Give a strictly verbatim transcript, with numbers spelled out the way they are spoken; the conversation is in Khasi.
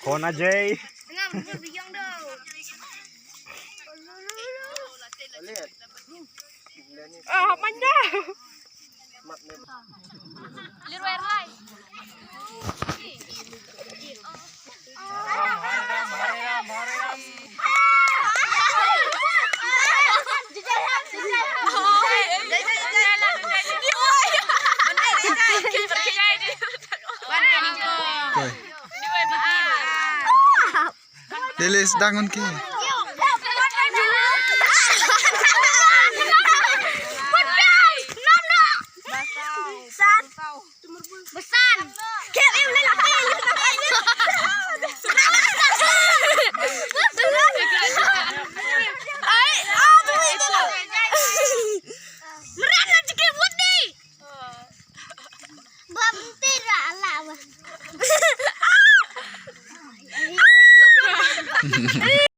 Khun Ajay. Ah, manja. Koi. Lele sedang un ki. Besan. Ai, aduh itu. Merana jike wudi. Bam tira alawa.